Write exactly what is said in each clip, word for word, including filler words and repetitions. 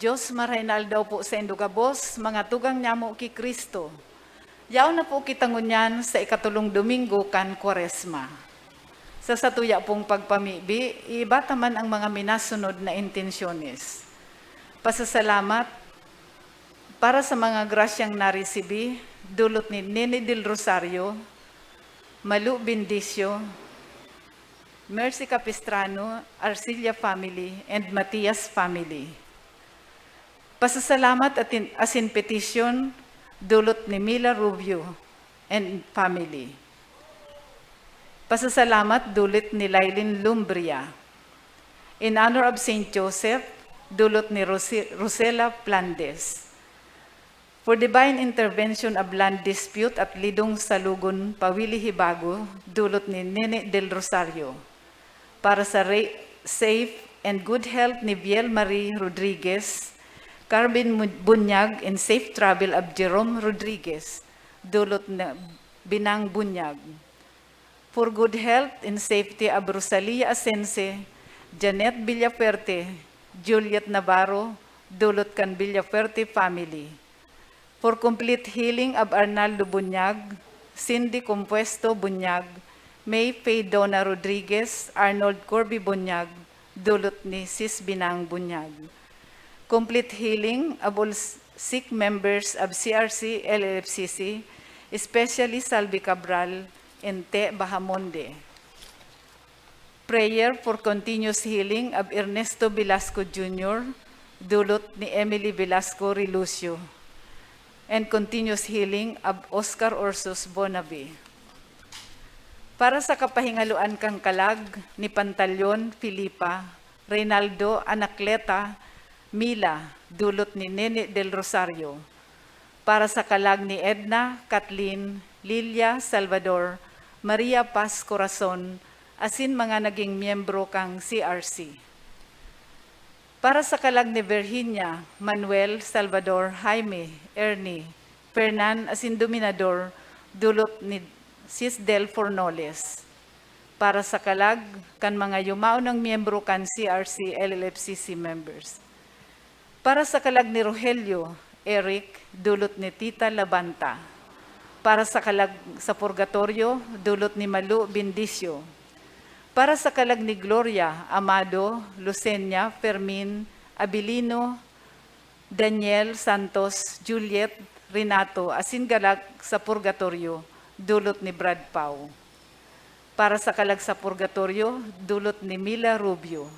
Diyos, marahay na aldaw po saindo gabos, mga tugang nyamo ki Cristo. Yaon na po kita ngunyan sa ikatolong Domingo kan Kwaresma. Sa satuya pong pagpamibi, iiba ta man ang mga minasunod na intensyones. Pasasalamat para sa mga grasyang naresibi, dulot ni Nene del Rosario, Malu Bendicio, Mercy Capistrano, Arcilla family, and Matias family. Pasasalamat atin, asin petition, dulot ni Mila Rubio and family. Pasasalamat dulot ni Lailin Lumbria. In honor of Saint Joseph, dulot ni Rosi-, Rosela Plandes. For divine intervention of land dispute at Lidong Salugon, Pawili Hibago, dulot ni Nene del Rosario. Para sa re-, safe and good health ni Viel Marie Rodriguez, Carmen Mu-, Bunyag, and safe travel of Jerome Rodriguez, dulot ni Binang Bunyag. For good health and safety of Rosalia Asense, Janet Villafuerte, Juliet Navarro, dulot kan Villafuerte family. For complete healing of Arnaldo Bunyag, Cindy Compuesto Bunyag, May Faye Donna Rodriguez, Arnold Corby Bunyag, dulot ni Sis Binang Bunyag. Complete healing of all s-, sick members of C R C, L L F C C, especially Salvi Cabral and Te Bahamonde. Prayer for continuous healing of Ernesto Velasco Junior, dulot ni Emily Velasco Relucio, and continuous healing of Oscar Orsos Bonavi. Para sa kapahingaloan kan kalag ni Pantaleon Filipa, Reynaldo Anacleta, Mila, dulot ni Nene del Rosario. Para sa kalag ni Edna, Kathleen, Lilia, Salvador, Maria Paz Corazon, asin mga naging miyembro kan C R C. Para sa kalag ni Virginia, Manuel, Salvador, Jaime, Ernie, Fernan, asin Dominador, dulot ni Sis Del Fornoles. Para sa kalag kan mga yumaon nang miyembro kan C R C, L L F C C members. Para sa kalag ni Rogelio, Eric, dulot ni Tita Labanta. Para sa kalag sa purgatorio, dulot ni Malu Bendicio. Para sa kalag ni Gloria, Amado, Lucenia, Fermin, Abilino, Daniel, Santos, Juliet, Renato, asin kalag sa purgatorio, dulot ni Brad Pau. Para sa kalag sa purgatorio, dulot ni Mila Rubio.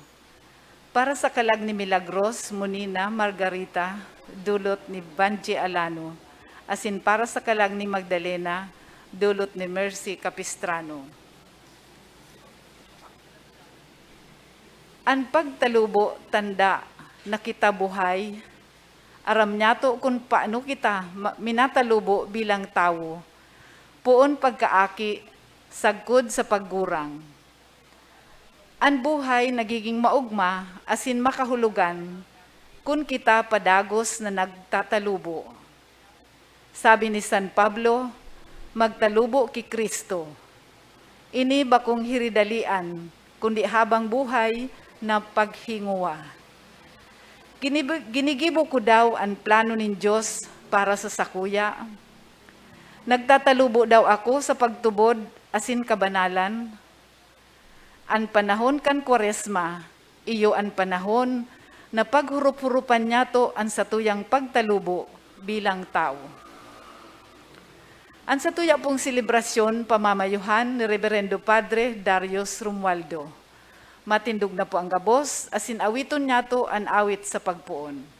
Para sa kalag ni Milagros, Monina, Margarita, dulot ni Vangie Alano, asin para sa kalag ni Magdalena, dulot ni Mercy Capistrano. An pagtalubo tanda na kita buhay. Aram nyato kun paano kita ma-, minatalubo bilang tawo, poon pagkaaki sagkod sa paggurang. An buhay nagigin maogma asin makahulogan kun kita padagos na nagtatalubo. Sabi ni San Pablo, "Magtalubo ki Cristo." Ini bakong hiridalian, kundi habang buhay na paghingowa. Ginib-, ginigibo ko daw an plano nin Dios para sa sakuya? Nagtatalubo daw ako sa pagtubod asin kabanalan? An panahon kan Kwaresma, iyo an panahon na paghurup-hurupan nyato an satuyang pagtalubo bilang tawo. An satuya pong selebrasyon pamamayuhan ni Reberendo Padre Darius Romualdo. Matindog na po ang gabos, asin awiton nyato an awit sa pagpoon.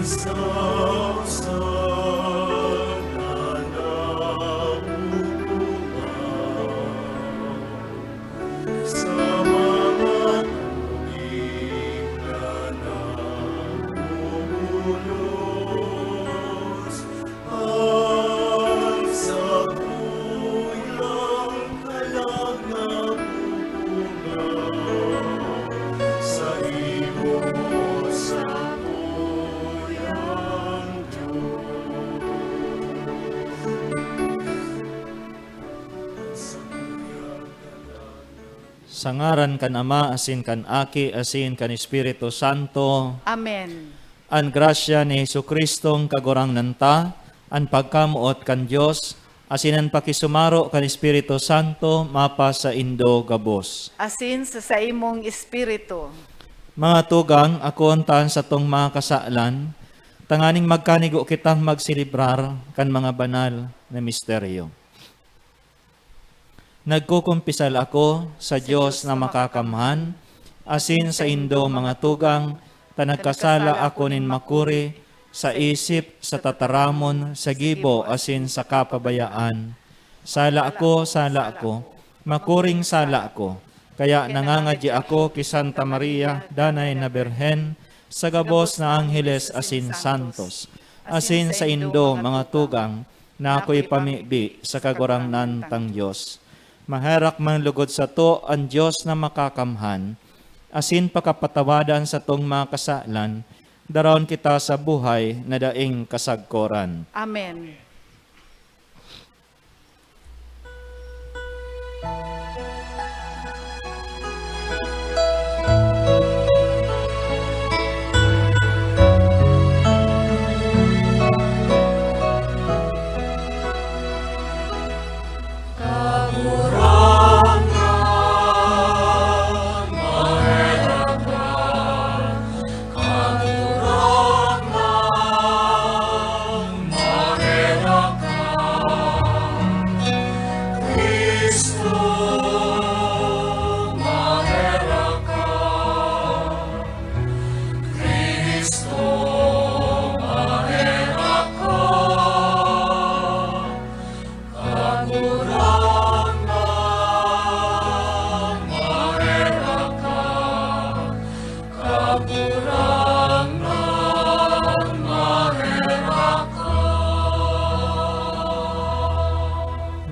Sa mga tubig na Sa ngaran kan Ama, asin kan Aki, asin kan Espiritu Santo. Amen. An grasya ni Jesu-Cristong Kagurangnan ta, an pagkamoot kan Dios, asin an pakisumaro kan Espiritu Santo mapasaindo gabos. Asin sa saimong espiritu. Mga tugang, akoon ta an satong mga kasalan, tanganing magkanigo kitang magselebrar kan mga banal na misteryo. Nagkukumpisal ako sa Dios na makakamhan, asin saindo, mga tugang, ta nagkasala ako nin makuri sa isip, sa tataramon, sa gibo, asin sa kapabayaan. Sala ako, sala ako, makuring sala ako. Kaya nangangadyi ako ki Santa Maria, danay na Birhen, sa gabos na angheles asin santos, asin saindo, mga tugang, na ako ipamibi sa Kagurangnan tang Dios. Maherak man lugod sato an Dios na makakamhan, asin pakapatawada an satong mga kasalan, daraon kita sa buhay na daing kasagkoran. Amen.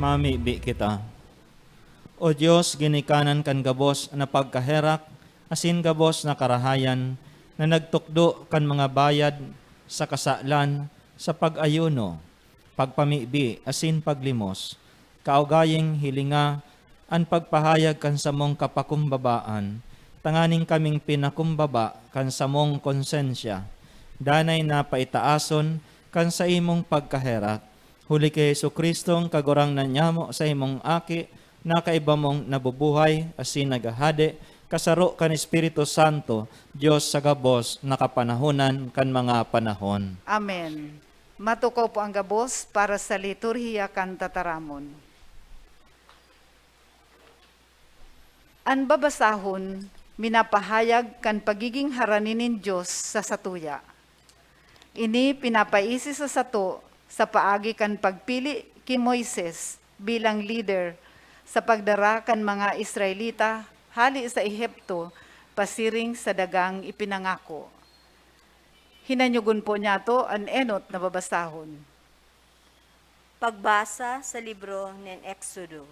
Mamibi kita. O Dios, ginikanan kan gabos na pagkaherak asin gabos na karahayan, na nagtukdo kan mga bayad sa kasalan sa pag-ayuno, pagpamibi asin paglimos, kaugaying hilinga an pagpahayag kan samong kapakumbabaan, tanganing kaming pinakumbaba kan samong konsensya, danay na paitaason kan saimong pagkaherak, huli ki Jesu-Cristong Kagurangnan nyamo, saimong Aki, na kaiba mong nabubuhay asin naghahade, kasaro kan Espiritu Santo, Dios sa gabos na kapanahonan kan mga panahon. Amen. Matukaw po ang gabos para sa liturhiya kan tataramon. An babasahon minapahayag kan pagiging harani nin Dios sa satuya. Ini pinapaisi sa sato sa paagi kan pagpili ki Moises bilang lider sa pagdara kan mga Israelita hale sa Ehipto pasiring sa dagang ipinangako. Hinanyogon po niyato an enot na babasahon. Pagbasa sa libro nin Exodo.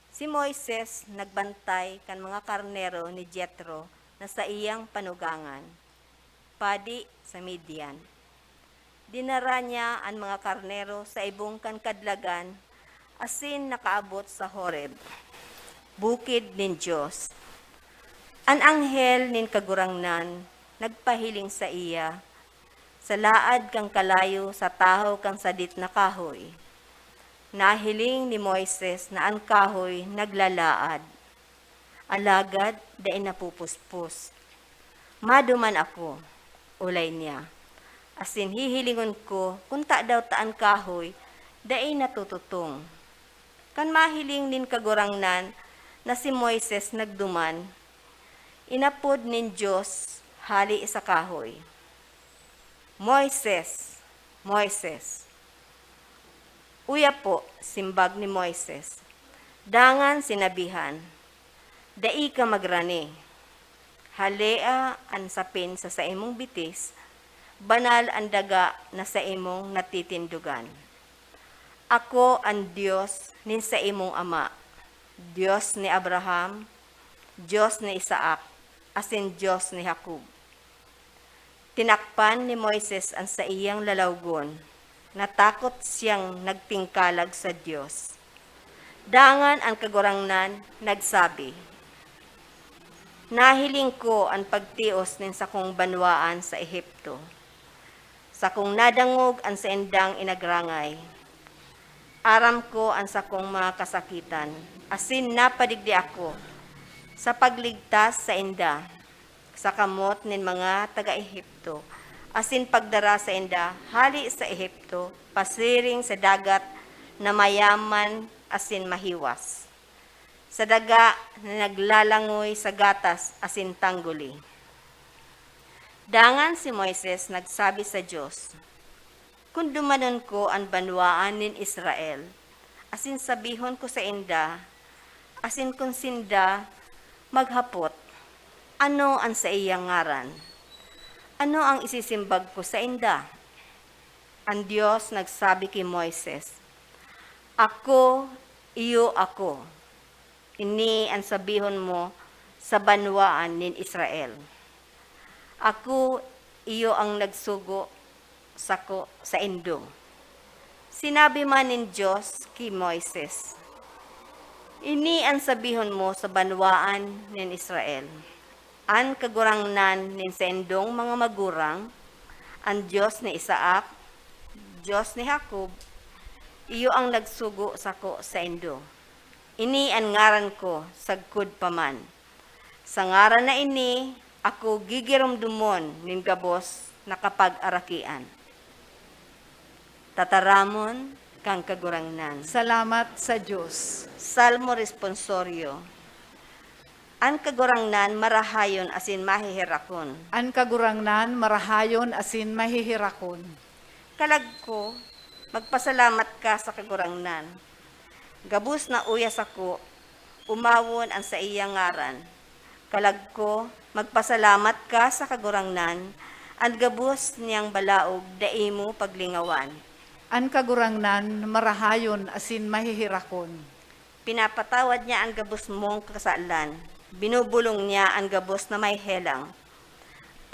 Si Moises nagbantay kan mga karnero ni Jetro na saiyang panugangan, padi sa Midian. Dinara niya an mga karnero sa ibong kan kadlagan asin nakaabot sa Horeb, bukid nin Dios. An anghel nin Kagurangnan nagpahiling saiya, sa laad kan kalayo sa tahaw kan sadit na kahoy. Nahiling ni Moises na an kahoy naglalaad, alagad dai napupuspos. "Maduman ako," olay niya, "asin hihilingon ko kun tadaw ta an kahoy dai natututong." Kan mahiling nin Kagurangnan na si Moises nagduman, inapod nin Dios hale sa kahoy, "Moises! Moises!" "Uya po," simbag ni Moises. Dangan sinabihan, "Dai ka magrani. Halea an sapin sa saimong bitis, banal an daga na saimong natitindogan. Ako an Dios nin saimong ama, Dios ni Abraham, Dios ni Isaac, asin Dios ni Jacob." Tinakpan ni Moises an saiyang lalawgon. Natakot siyang nagtingkalag sa Dios. Dangan an Kagurangnan nagsabi, "Nahiling ko an pagtios nin sakong banwaan sa Egipto. Sakong nadangog an saindang inagrangay. Aram ko an sakong mga kasakitan, asin napadigdi ako sa pagligtas sainda sa kamot nin mga taga-Egipto, asin pagdara sainda hale sa Egipto pasiring sa dagat na mayaman asin mahiwas, sa daga na naglalangoy sa gatas asin tangguli." Dangan si Moises nagsabi sa Dios, "Kun dumanon ko an banwaan nin Israel, asin sabihon ko sainda, asin kun sinda maghapot, 'Ano an saiyang ngaran?' Ano an isisimbag ko sainda?" An Dios nagsabi ki Moises, "Ako, iyo ako. Ini an sabihon mo sa banwaan nin Israel, 'Ako, iyo an nagsugo sako, saindo.'" Sinabi man nin Dios ki Moises, "Ini an sabihon mo sa banwaan nin Israel, 'An Kagurangnan nin saindong mga magurang, an Dios ni Isaac, Dios ni Jacob, iyo an nagsugo sako saindo. Ini an ngaran ko sagkod pa man. Sa ngaran na ini, ako gigiromdomon nin gabos na kapagarakian." Tataramon kan Kagurangnan. Salamat sa Dios. Salmo Responsorio. An Kagurangnan marahayon asin maheherakon. An Kagurangnan marahayon asin maheherakon. Kalag ko, magpasalamat ka sa Kagurangnan. Gabos na uya sako, omawon an saiyang ngaran. Kalag ko, magpasalamat ka sa Kagurangnan, an gabos niyang balaog dai mo paglingawan. An Kagurangnan marahayon asin maheherakon. Pinapatawad niya an gabos mong kasalan. Binubulong niya an gabos na may helang.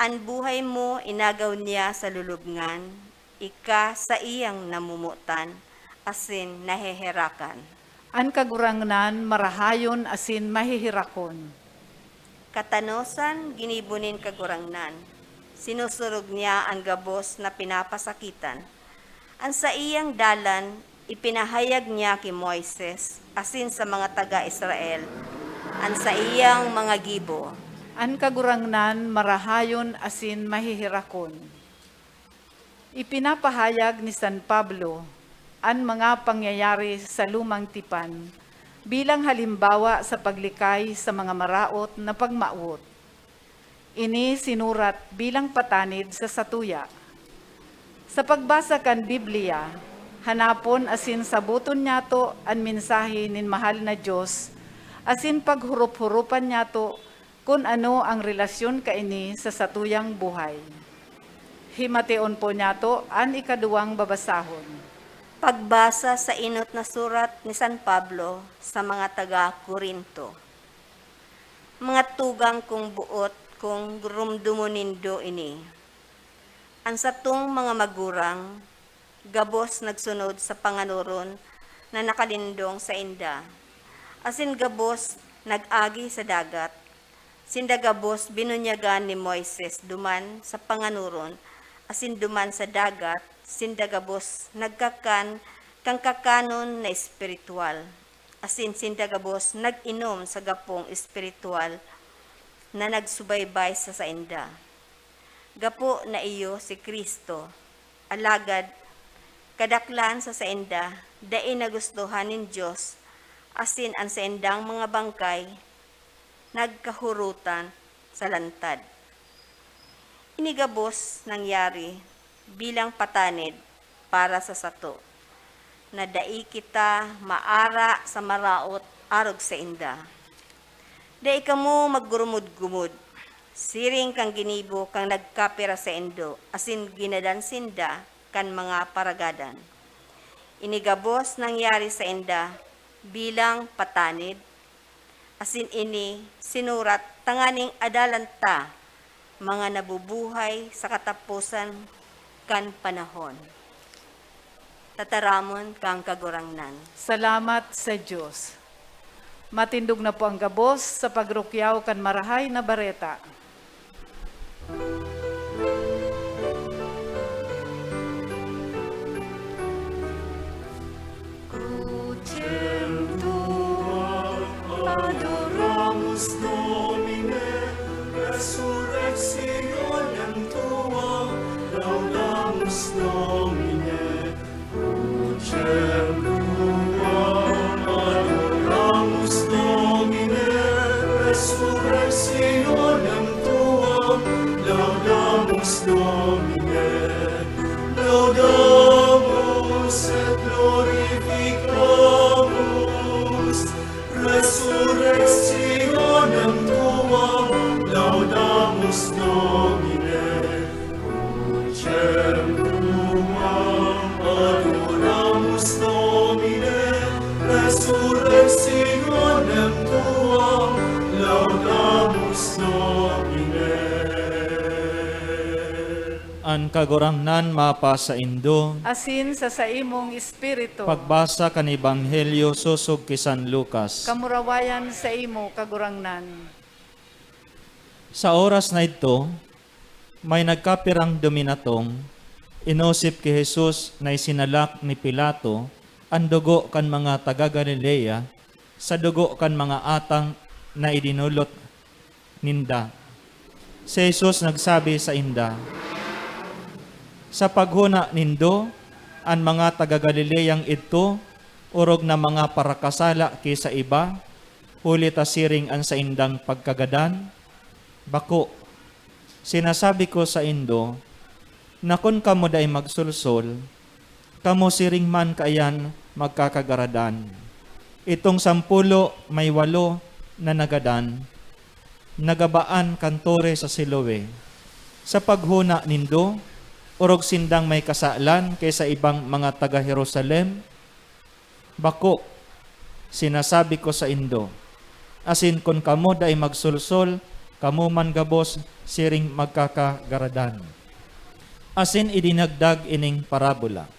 An buhay mo inagaw niya sa lulubngan, ika saiyang namomotan asin naheherakan. An Kagurangnan marahayon asin maheherakon. Katanosan ginibo nin Kagurangnan. Sinusurog niya an gabos na pinapasakitan. An saiyang dalan ipinahayag niya ki Moises asin sa mga taga Israel an saiyang mga gibo. An Kagurangnan marahayon asin maheherakon. Ipinapahayag ni San Pablo an mga pangyayari sa Lumang Tipan bilang halimbawa sa paglikay sa mga maraot na pagmawot. Ini sinurat bilang patanid sa satuya. Sa pagbasa kan Biblia, hanapon asin saboton nyato an mensahe nin mahal na Dios asin paghorop-horopan nyato kun ano ang relasyon kaini sa satuyang buhay. Himateon po nyato an ikaduwang babasahon. Pagbasa sa enot na surat ni San Pablo sa mga taga Corinto. Mga tugang kong boot, kun giromdomon nindo ini, an satong mga magurang gabos nagsunod sa panganoron na nakalindong sainda, asin gabos nag-agi sa dagat. Sinda gabos binunyagan ni Moises duman sa panganoron asin duman sa dagat, sinda gabos nagkakan kan kakanon na espiritual, asin sinda gabos nag-inom sa gapong espiritual na nagsubaybay sa sainda. Gapo na iyo si Cristo, alagad kadaklan sa sainda dai nagustohan nin Dios, asin an saindang mga bangkay nagkahurotan sa lantad. Ini gabos nangyari bilang patanid para sa sato, na dai kita maara sa maraot arog sainda. Dai kamo maggurumod-gumod, siring kan ginibo kan nagkapira saindo asin ginadan sinda kan mga paragadan. Ini gabos nangyari sainda bilang patanid, asin ini sinurat tanganing adalan ta mga nabubuhay sa kataposan kan panahon. Tataramon kan Kagurangnan. Salamat sa Dios. Matindog na po ang gabos sa pagrukyaw kan Marahay na Bareta. Crucem tuam adoramus, Domine, resurrectionem tuam laudamus, Domine. Crucem tuam adoramus, Domine, resurrectionem tuam laudamus, Domine. Laudamus et glorificamus resurrectionem tuam, laudamus, Domine. Crucem tuam adoramus, Domine, resurrectionem tuam, laudamus, Domine. An Kagurangnan mapasaindo. Asin sa saimong espiritu. Pagbasa kan Ebanghelyo sosog ki San Lucas. Kamurawayan saimo, Kagurangnan. Sa oras na idto, may nagkapirang duminatong, inosip ki Jesus na isinalak ni Pilato an dugo kan mga taga Galilea sa dugo kan mga atang na idinulot ninda. Si Jesus nagsabi sainda, "Sa paghona nindo, an mga taga Galileang idto orog na mga parakasala ki sa iba, huli ta siring an saindang pagkagadan? Bako! Sinasabi ko saindo na kun kamo dai magsolsol, kamo siring man kaiyan magkakagaradan. Itong sampulo may walo na nagadan, nagabaan kan tore sa Siloe. Sa paghona nindo, orog sindang may kasalan ki sa ibang mga taga Jerusalem? Bako! Sinasabi ko saindo, asin kun kamo dai magsolsol, kamo man gabos siring magkakagaradan." Asin idinagdag ining parabola,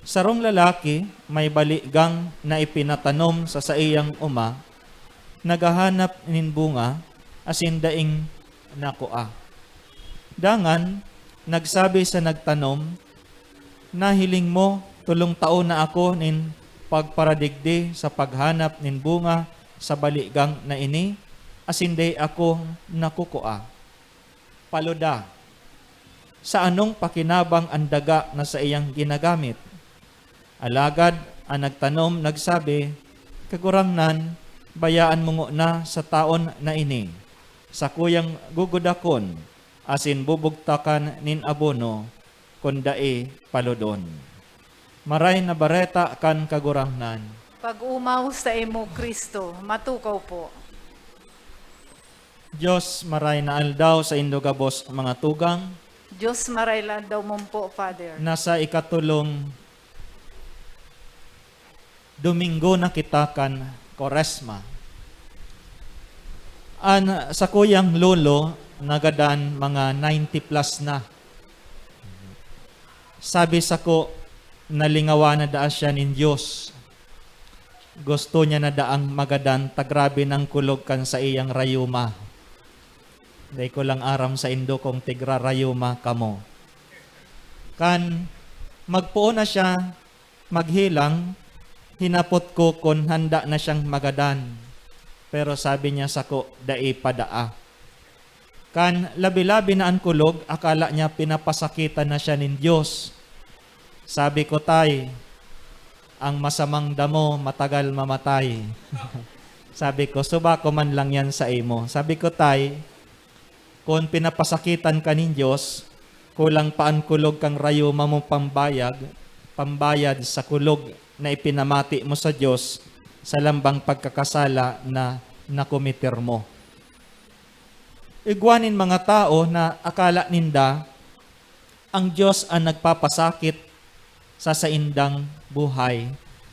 "Sarong lalaki may baligang na ipinatanom sa saiyang oma, naghahanap nin bunga, asin daing nakua. Dangan nagsabi sa nagtanom, 'Nahiling mo, tolong taon na ako nin pagparadigdi sa paghanap nin bunga sa baligang na ini, asin dai ako nakukua. Paluda! Sa anong pakinabang an daga na saiyang ginagamit?' Alagad an nagtanom nagsabi, 'Kagurangnan, bayaan mo ngona sa taon na ini. Sakuyang gugudakon asin bubugtakan nin abono, kun dai, paludon.'" Maray na Bareta kan Kagurangnan. Pag-omaw saimo, Cristo. Matukaw po. Dios, maray na aldaw saindo gabos, mga tugang. Dios, maray na aldaw man po, Father. Nasa ikatulong Domingo na kita kan Kwaresma. An sakuyang lolo nagadan mga ninety plus na. Sabi sako, nalingawan na daa siya nin Dios. Gusto niya na daang magadan ta grabe nang kulog kan saiyang rayuma. Dai ko lang aram saindo kung tigra-rayuma kamo. Kan magpoon na siya maghelang, hinapot ko kun handa na siyang magadan. Pero sabi niya sako, dai pa daa. Kan labi-labi na an kulog, akala niya pinapasakitan na siya nin Dios. Sabi ko, "Tay, ang masamang damo matagal mamatay." Sabi ko, "Suba ko man lang yan saimo." Sabi ko, "Tay, kun pinapasakitan ka nin Dios, kulang pa an kulog kan rayuma mo pambayag, pambayad sa kulog na ipinamati mo sa Dios sa lambang pagkakasala na nakometer mo." Igwa nin mga tawo na akala ninda ang Dios an nagpapasakit sa saindang buhay,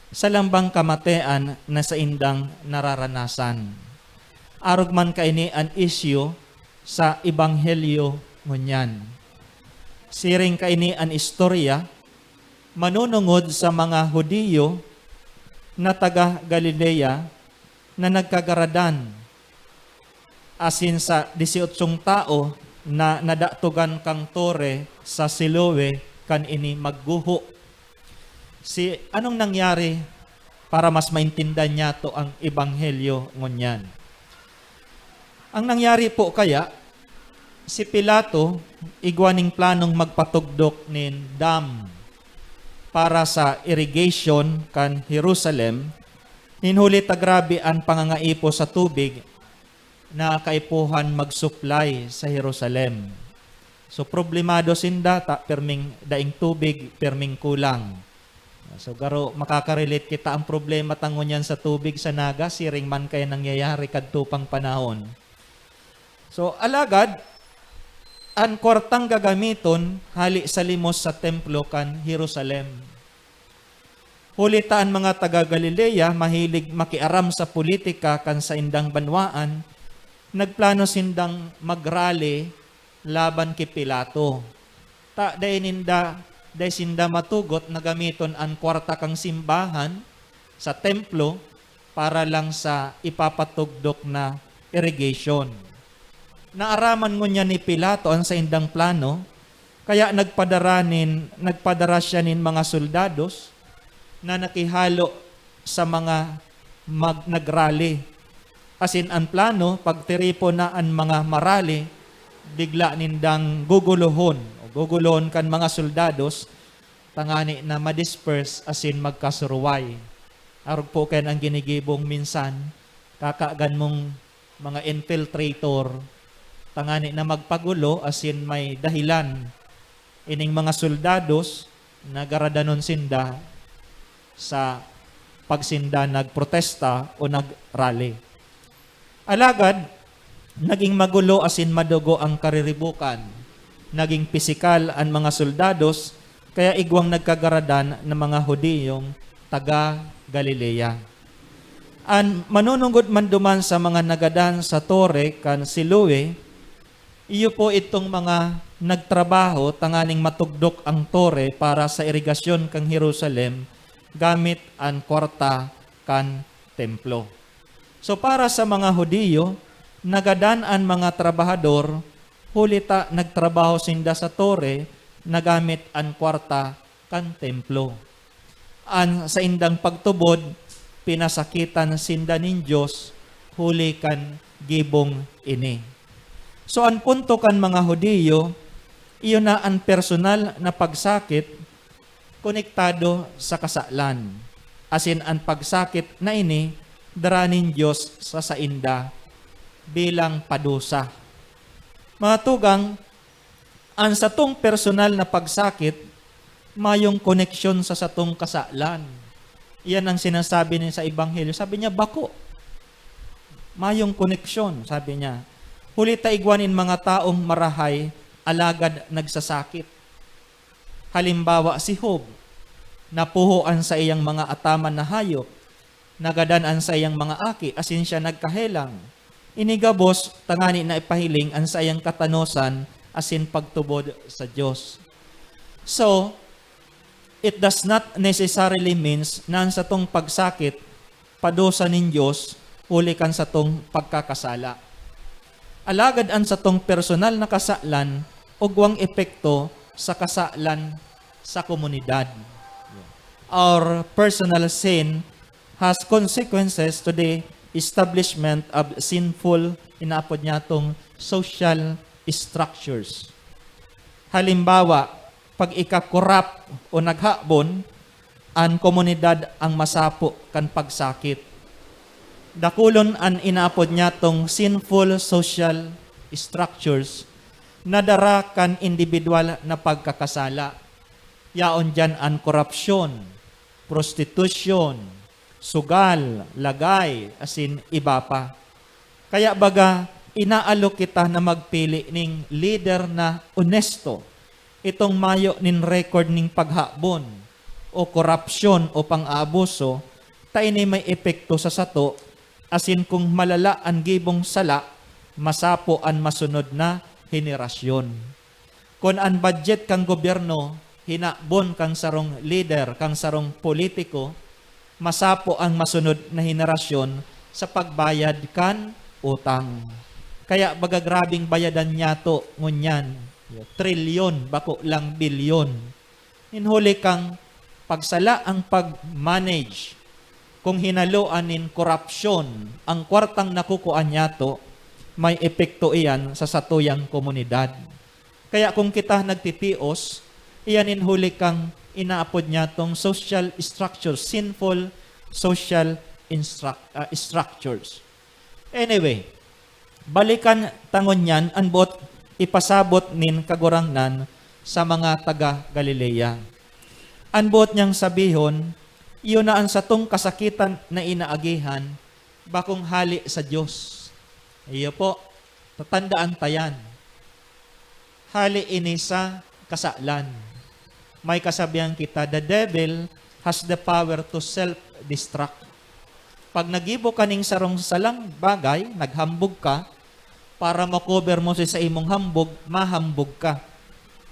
sa lambang kamatean na saindang nararanasan. Arog man kaini an isyu sa Ebanghelyo ngunyan. Siring kaini an istorya manunungod sa mga Judio na taga Galilea na nagkagaradan, asin sa disyotsyong tao na nadatogan kan tore sa Siloe kan ini magguho. Si, anong nangyari para mas maintindihan niyato ang ebanghelyo ngunyan? Ang nangyari po kaya, si Pilato igwa nin planong magpatugdok nin dam para sa irrigation kan Jerusalem, nin huli ta grabe an pangangaipo sa tubig na kaipuhan mag-supply sa Jerusalem. So, problemado sinda ta perming daing tubig, perming kulang. So, garo, makaka-relate kita ang problema ta ngunyan sa tubig sa Naga, siring man kaya nangyayari kadto pang panahon. So, alagad, an kwartang gagamiton hali sa limos sa templo kan Jerusalem. Huli ta an mga taga Galilea mahilig makiaram sa politika kan saindang banwaan, nagplano sindang mag-rally laban ki Pilato. Ta dai ninda, dai sinda matugot na gamiton an kwarta kan simbahan sa templo para lang sa ipapatugdok na irrigation. Naaraman ngunyan ni Pilato an saindang plano, kaya nagpadara nin, nagpadara siya nin mga soldados na nakihalo sa mga mag-, nagrally. Asin an plano, pagtiripon na an mga marali, bigla nindang gugulohon o gugulohon kan mga soldados tangani na ma-disperse asin magkasuruway. Arog po kan an ginigibong minsan, kakagan mong mga infiltrator, tangani na magpagulo asin may dahilan ining mga soldados na garadanon sinda sa pagsinda nagprotesta o nagrally. Alagad, naging magulo asin madugo ang kariribukan. Naging pisikal an mga soldados, kaya igwang nagkagaradan na mga Hudiyong taga Galilea. An manunungod man duman sa mga nagadan sa tore kan Siloe, iyo po itong mga nagtrabaho tanganing matugdok ang tore para sa irigasyon kan Jerusalem gamit an kwarta kan templo. So, para sa mga Hudiyo, nagadan an mga trabahador, huli ta nagtrabaho sinda sa tore na gamit an kwarta kan templo. An saindang pagtubod, pinasakitan sinda nin Dios huli kan gibong ini. So, an punto kan mga Hudiyo, iyo na an personal na pagsakit konektado sa kasalan, asin an pagsakit na ini dara nin Dios sa sainda bilang padusa. Mga tugang, an satong personal na pagsakit mayong koneksyon sa satong kasalan. Iyan ang sinasabi niya sa Ebanghelyo. Sabi niya, "Bako. Mayong koneksyon," sabi niya. Huli ta igwa nin mga taong marahay, alagad nagsasakit. Halimbawa, si Job, napuho an saiyang mga ataman na hayop, nagadan an saiyang mga aki, asin siya nagkahelang. Ini gabos, tangani na ipahiling an saiyang katanosan asin pagtubod sa Dios. So, it does not necessarily means na an satong pagsakit padusa nin Dios huli kan satong pagkakasala. Alagad an satong personal na kasalan ugwang epekto sa kasalan sa komunidad. Our personal sin has consequences to the establishment of sinful, inaapod niya tong social structures. Halimbawa, pag ika-corrupt o naghabon, an komunidad ang masapo kan pagsakit. Dakulon an inaapod niya tong sinful social structures na dara kan indibidwal na pagkakasala. Yaon diyan an korupsyon, prostitusyon, sugal, lagay, asin iba pa. Kaya baga, inaalok kita na magpili ning lider na onesto, itong mayo nin record ning paghabon, o korupsyon, o pang-aabuso, ta ini may epekto sa sato, asin kung malala an gibong sala, masapo an masunod na henerasyon. Kun an budget kan gobyerno hinabon kan sarong lider, kan sarong politiko, masapo ang masunod na henerasyon sa pagbayad kan utang. Kaya baga grabing bayadan niyato ngunyan, trilyon, bako lang bilyon. Nin huli kang pagsala ang pag-manage, kung hinaloan nin korapsyon ang kwartang nakukuha niyato, may epekto iyan sa satuyang komunidad. Kaya kung kita nagtitios, iyan in huli kang inaapod niyatong social structures, sinful social instruct-, ah, structures. Anyway, balikan ta ngunyan an boot ipasabot nin Kagurangnan sa mga taga Galilea. An boot niyang sabihon, iyo na an satong kasakitan na inaagihan, bakong hale sa Dios. Iyo po, tatandaan ta yan. Hale ini sa kasalan. May kasabihan kita, "The devil has the power to self-destruct." Pag nagibo ka ning sarong salang bagay, naghambog ka, para ma-cover mo si sa imong hambog, mahambog ka.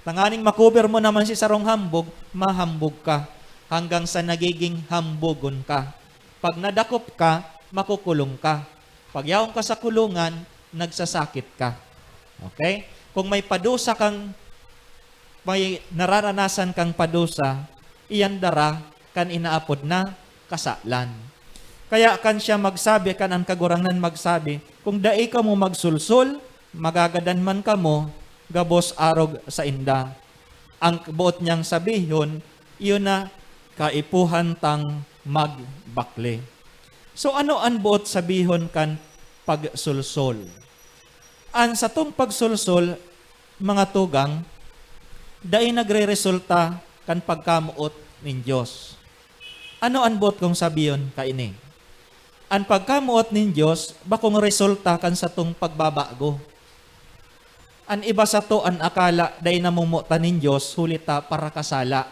Tanganing ma-cover mo naman si sarong hambog, mahambog ka. Hanggang sa nagiging hambogon ka. Pag nadakop ka, makukulong ka. Pag yaon ka sa kulungan, nagsasakit ka. Okay? Kung may padusa kang, may nararanasan kang padusa, iyan dara kan inaapod na kasalan. Kaya kan siya magsabi, kan ang Kagurangnan magsabi, "Kung dai kamo magsulsol, magagadan man kamo gabos arog sainda." Ang boot niyang sabihon, iyo na kaipuhan tang magbakle. So, ano an boot sabihon kan pagsulsol? An satong pagsulsol, mga tugang, dai nagreresulta kan pagkamoot nin Dios. Ano an boot kong sabihon kaini? An pagkamoot nin Dios bakong resulta kan satong pagbabago. An iba sato an akala dai namomotan nin Dios huli ta parakasala.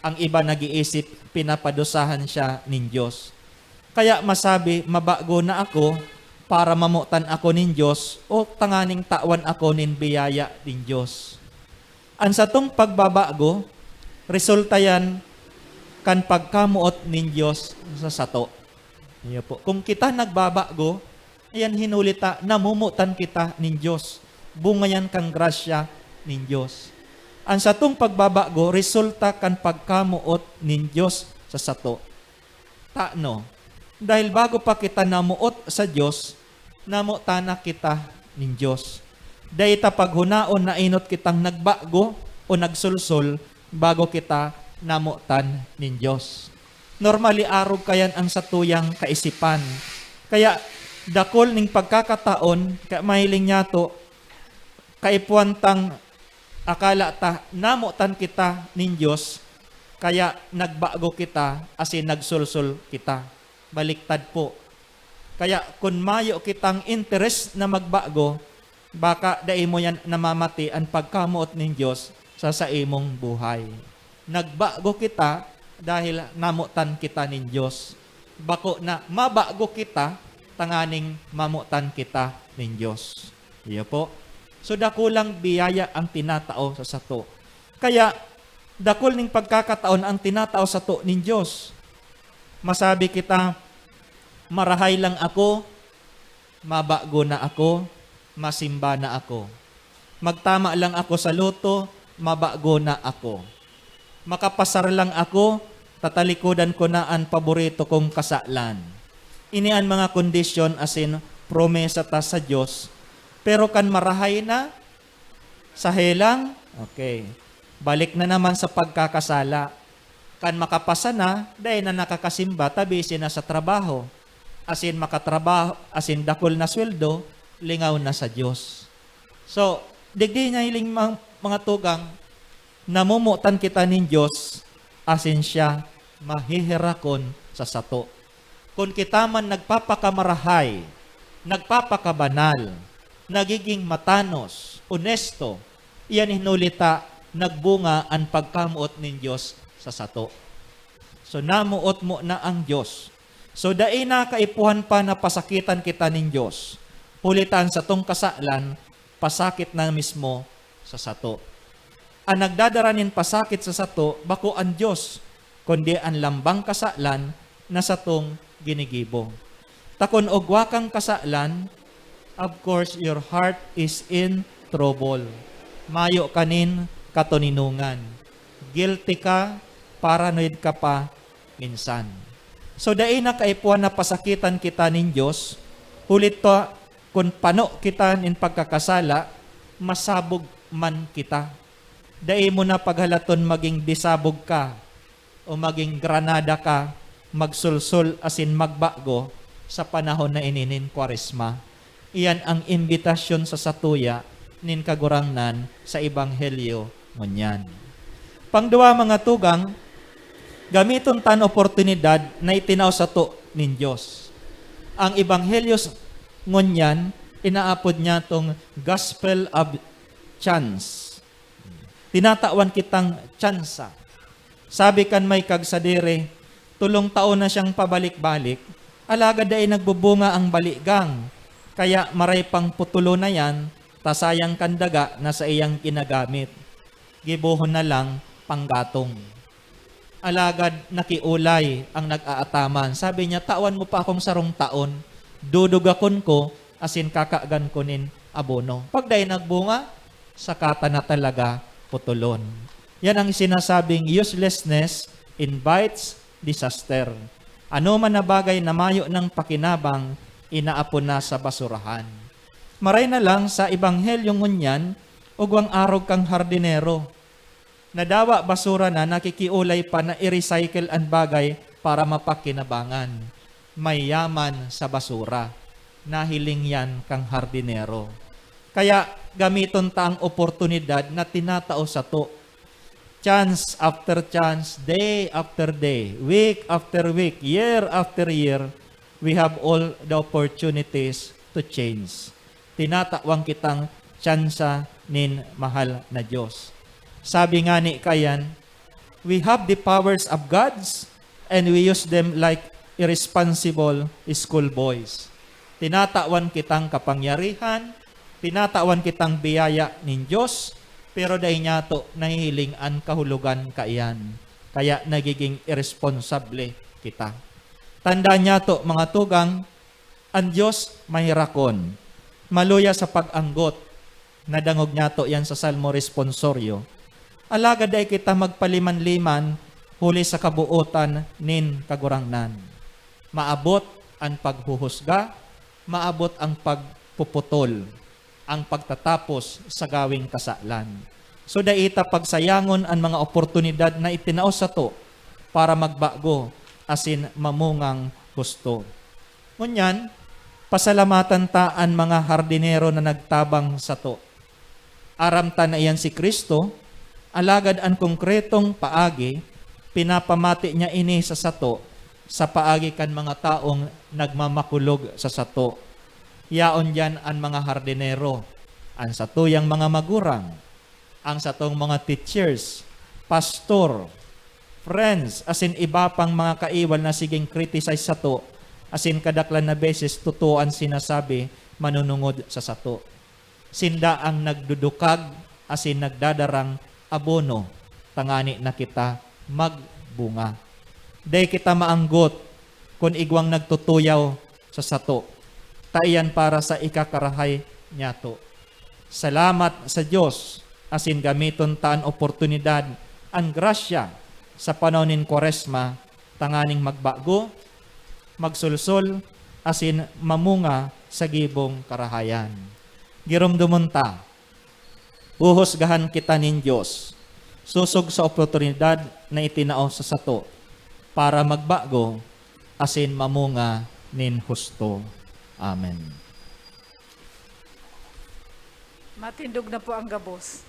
Ang iba nag-iisip pinapadusahan siya nin Dios. Kaya masabi, "Mabago na ako para mamotan ako nin Dios o tanganing tawan ako nin biyaya nin Dios." An satong pagbabago, resulta yan kan pagkamoot nin Dios sa sato. Iyo po. Kung kita nagbabago, ayan, hinuli ta, namomotan kita nin Dios. Bunga yan kan grasya nin Dios. An satong pagbabago, resulta kan pagkamoot nin Dios sa sato. Tano? Dahil bago pa kita namoot sa Dios, namotan na kita nin Dios. Dai ta paghunaon na enot kitang nagbago o nagsulsol bago kita namotan nin Dios. Normally, arog kayan ang satuyang kaisipan. Kaya, dakul ning pagkakataon, kaya mahiling niyato, kaipuhan tang akala ta, namotan kita nin Dios, kaya nagbago kita, asin nagsulsol kita. Baliktad po. Kaya kun mayo kitang interes na magbago, baka dai mo yan namamati an pagkamoot nin Dios sa saimong buhay. Nagbago kita dahil namotan kita nin Dios. Bako na mabago kita tanganing mamotan kita nin Dios. Iyo po. So, dakulang biyaya ang tinatao sa sato. Kaya, dakul ning pagkakataon ang tinatao sato nin Dios. Masabi kita, "Marahay lang ako, mabago na ako, masimba na ako. Magtama lang ako sa loto, mabago na ako. Makapasar lang ako, tatalikodan ko na an paborito kong kasalan." Ini an mga kondisyon asin promesa ta sa Dios. Pero kan marahay na, sahe lang, okay. Balik na naman sa pagkakasala. Kan makapasa na, dai na nakakasimba, ta busy na sa trabaho. Asin makatrabaho, asin dakul na sweldo, lingaw na sa Dios. So, digdi na hiling mga, mga tugang, namomotan kita nin Dios, asin siya maheherakon sa sato. Kun kita man nagpapakamarahay, nagpapakabanal, nagiging matanos, onesto, iyan hinuli ta nagbunga an pagkamoot nin Dios sa sato. So, namoot mo na ang Dios. So, dai na kaipuhan pa na pasakitan kita nin Dios. Huli ta an satong kasalan, pasakit na mismo sa sato. An nagdadara nin pasakit sa sato bako an Dios, kundi an lambang kasalan na satong ginigibo. Ta kun igwa kang kasalan, of course, your heart is in trouble. Mayo ka nin katoninongan. Guilty ka, paranoid ka pa minsan. So, dai na kaipuhan na pasakitan kita nin Dios, huli ta kun pano kita nin pagkakasala, masabog man kita. Dai mo na paghalaton magin disabog ka o magin granada ka, magsulsol asin magbago sa panahon na ini nin Kwaresma. Iyan an imbitasyon sa satuya nin Kagurangnan sa Ebanghelyo ngunyan. Pangduwa, mga tugang, gamiton ta an oportunidad na itinao sato nin Dios. An Ebanghelyo s-, ngunyan, inaapod niyatong Gospel of Chance. Tinatawan kitang tsansa. Sabi kan may kagsadiri, "Tolong taon na siyang pabalik-balik, alagad dai nagbubunga an baligang. Kaya maray pang putulon na yan, ta sayang kan daga na saiyang ginagamit. Gibohon na lang panggatong." Alagad nakiolay an nag-aataman. Sabi niya, "Tawan mo pa akong sarong taon, dudugakon ko asin kakagan ko nin abono. Pag dai nagbunga, saka ta na talaga putulon." Yan ang sinasabing uselessness invites disaster. Anoman na bagay na mayo nang pakinabang, inaapon na sa basurahan. Maray na lang sa Ebanghelyo ngunyan, igwang arog kan hardinero. Nadawa, basura na, nakikiolay pa na i-recycle an bagay para mapakinabangan. May yaman sa basura. Nahiling yan kan hardinero. Kaya gamiton ta an oportunidad na tinatao sato. Chance after chance, day after day, week after week, year after year, we have all the opportunities to change. Tinatawan kitang tsansa nin mahal na Dios. Sabi ngani kaiyan, "We have the powers of gods and we use them like irresponsible schoolboys." Tinatawan kitang kapangyarihan, tinatawan kitang biyaya nin Dios, pero dai niyato nahihiling an kahulogan kaiyan, kaya nagiging iresponsable kita. Tandaan niyato, mga tugang, an Dios maherakon, maluya sa pag-anggot. Nadangog niyato yan sa Salmo Responsorio. Alagad dai kita magpaliman-liman huli sa kabootan nin Kagurangnan. Maabot an paghuhusga, maabot an pagpuputol, an pagtatapos sa gaweng kasalan. So, dai ta pagsayangon an mga oportunidad na itinao sato para magbago asin mamungang husto. Ngunyan, pasalamatan ta an mga hardinero na nagtabang sato. Aram ta na iyan si Cristo, alagad an konkretong paagi, pinapamati niya ini sa sato sa paagi kan mga taong nagmamakulog sa sato. Yaon diyan an mga hardinero, an satuyang mga magurang, ang satong mga teachers, pastor, friends, asin iba pang mga kaiwal na siging criticize sato, asin kadaklan na beses totoo an sinasabi manunungod sa sato. Sinda ang nagdudukag asin nagdadarang abono tangani na kita magbunga. Dai kita maanggot kun igwang nagtutuyaw sa sato, ta iyan para sa ikakarahay niyato. Salamat sa Dios, asin gamiton ta an oportunidad, an grasya, sa panahon nin Kwaresma, tanganing magbago, magsulsol, asin mamunga sa gibong karahayan. Giromdomon ta, huhusgahan kita nin Dios, sosog sa oportunidad na itinao sa sato para magbago asin mamunga nin husto. Amen. Matindog na po ang gabos.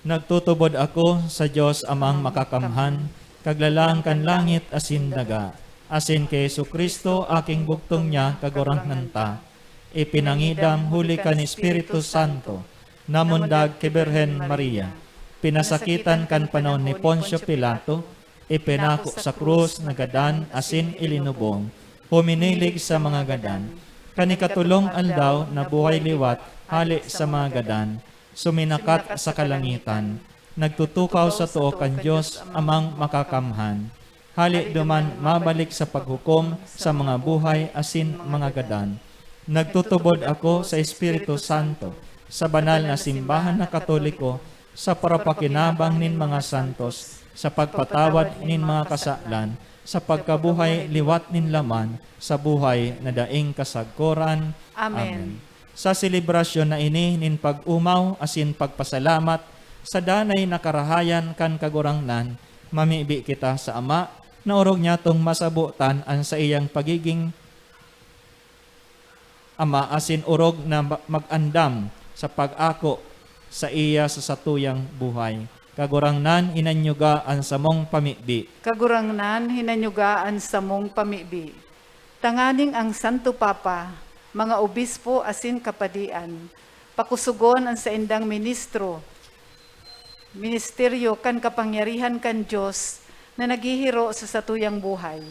Nagtutubod ako sa Dios Amang Makakamhan, Kaglalang kan langit asin daga, asin ki Jesu-Cristo, aking bugtong niya, Kagurangnan ta, ipinangidam huli kan Espiritu Santo, namundag ki Birhen Maria, pinasakitan kan panahon ni Poncio Pilato, ipinako sa krus, nagadan asin ilinubong, huminilig sa mga gadan, Kan ikatolong aldaw, nabuhay liwat hale sa mga gadan, suminakat sa kalangitan, nagtutukaw sa too kan Dios Amang Makakamhan. Hale duman mabalik sa paghukom sa mga buhay asin mga gadan. Nagtutubod ako sa Espiritu Santo, sa banal na simbahan na Katoliko, sa parapakinabang nin mga santos, sa pagpatawad nin mga kasalan, sa pagkabuhay liwat nin laman, sa buhay na daing kasagkoran. Amen. Amen. Sa selebrasyon na ini nin pag-omaw asin pagpasalamat sa danay na karahayan kan Kagurangnan, mamibi kita sa Ama na orog niyatong masabotan an saiyang pagiging Ama asin orog na ma-, mag-andam sa pag-ako saiya sa satuyang buhay. Kagurangnan, hinanyuga an samong pamibi. Kagurangnan, hinanyuga an samong pamibi. Tanganing ang Santo Papa, mga obispo asin kapadian, pakusogon an saindang ministro, ministeryo kan kapangyarihan kan Dios na naghihiro sa satuyang buhay.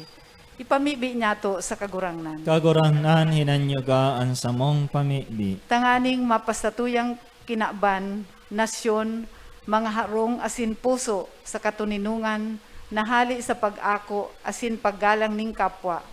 Ipamibi niyato sa Kagurangnan. Kagurangnan, hinanyuga an samong pamibi. Tanganing mapasatuyang kinaban, nasyon, mga harong asin puso sa katoninongan na hale sa pag-ako asin paggalang nin kapwa.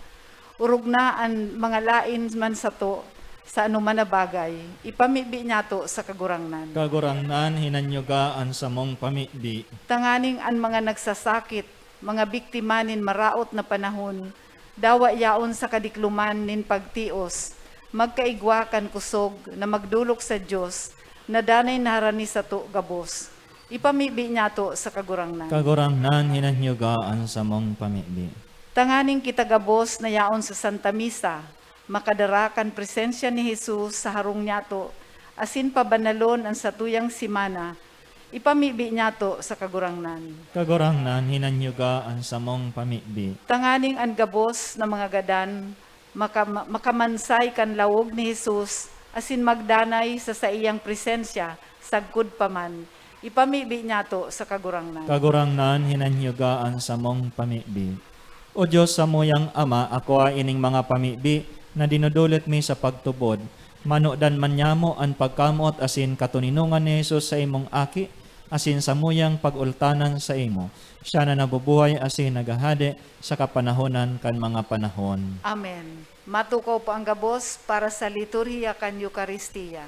Orog na an mga laen man sato sa anoman na bagay, ipamibi niyato sa Kagurangnan. Kagurangnan, hinanyuga an samong pamibi. Tanganing an mga nagsasakit, mga biktima nin maraot na panahon, dawa yaon sa kadikloman nin pagtios, magkaigwa kan kusog na magdolok sa Dios na danay na harani sato gabos. Ipamibi niyato sa Kagurangnan. Kagurangnan, hinanyuga an samong pamibi. Tanganing kita gabos na yaon sa Santa Misa, makadara kan presensya ni Jesus sa harong niyato, asin pabanalon an satuyang semana, ipamibi niyato sa Kagurangnan. Kagurangnan, hinanyuga an samong pamibi. Tanganing an gabos na mga gadan maka-, makamansay kan laog ni Jesus asin magdanay sa saiyang presensya sagkod pa man, ipamibi niyato sa Kagurangnan. Kagurangnan, hinanyuga an samong pamibi. O Dios, samuyang Ama, akoa ining mga pamibi na dinodolot mi sa pagtubod. Manodan man nyamo an pagkamoot asin katoninongan ni Jesus sa imong Aki, asin samuyang pag-ultanan saimo. Siya na nabubuhay asin naghahade sa kapanahonan kan mga panahon. Amen. Matukaw po ang gabos para sa liturhiya kan Eukaristia.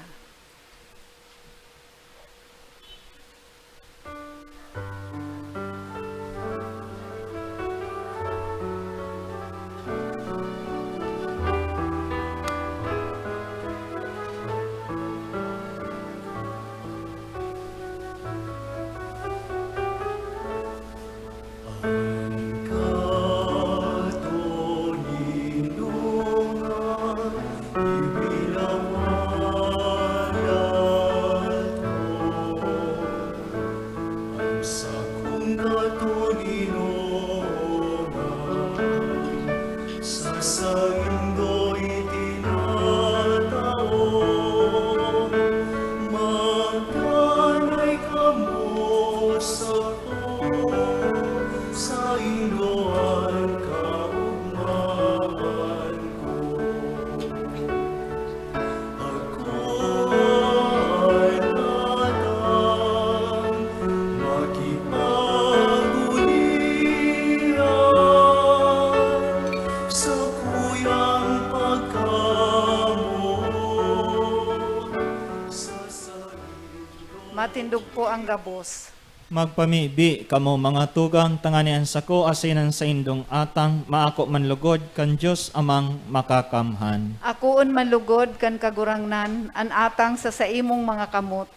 An katoninongan ibinawayag ko. An sakong katoninongan sa saindo itinatao. Magdanay kamo sa Saindo an kaogmahan ko. Ako ay natang makipag-ulian sa kuyang pagkamoot sa saindo. Matindog po ang gabos. Magpamibi kamo, mga tugang, tanganing an sako asin an saindong atang maako man lugod kan Dios Amang Makakamhan. Akoon man lugod kan Kagurangnan an atang sa saimong mga kamot,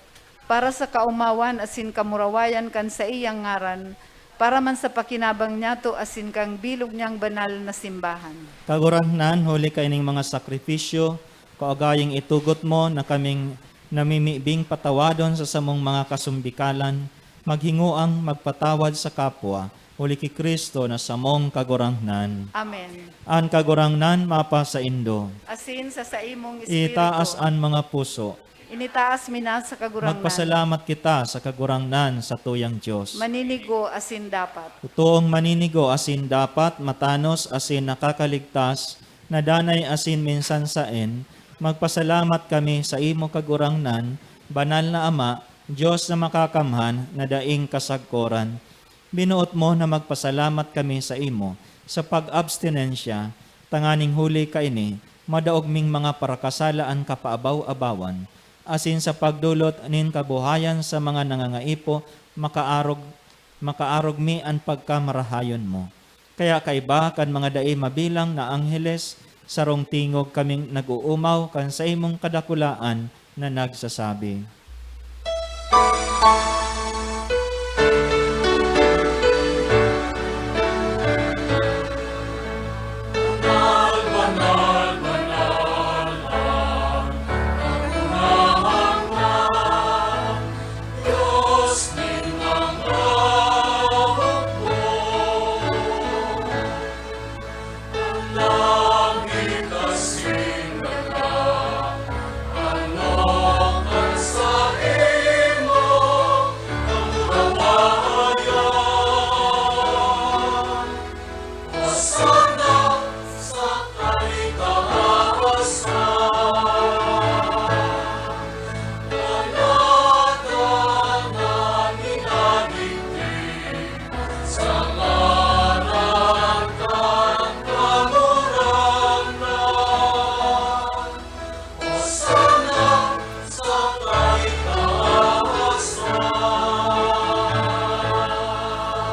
para sa kaomawan asin kamurawayan kan saiyang ngaran, para man sa pakinabang niyato asin kan bilog niyang banal na simbahan. Kagurangnan, huli kaining mga sakrifisyo, kua gayong itugot mo na kaming namimibing patawadon sa samong mga kasumbikalan, maghingoang magpatawad sa kapwa, huli ki Cristo na samong Kagurangnan. Amen. An Kagurangnan mapasaindo. Asin sa saimong espiritu. Itaas an mga puso. Initaas mi na sa Kagurangnan. Magpasalamat kita sa Kagurangnan, satuyang Dios. Maninigo asin dapat. Totoong maninigo asin dapat, matanos asin nakakaligtas, na danay asin minsan saen, magpasalamat kami sa imo, Kagurangnan, Banal na Ama, Dios na makakamhan, na daing kasagkoran. Binoot mo na magpasalamat kami sa imo sa pag-abstinensya, tanganing huli kaini, madaog ming mga parakasala an kapaabaw-abawan, asin sa pagdolot nin kabuhayan sa mga nangangaipo, makaarog, makaarog mi an pagkamarahayon mo. Kaya kaiba kan mga dai mabilang na angheles, sarong tingog kaming nag-oomaw kan saimong kadakulaan na nagsasabi,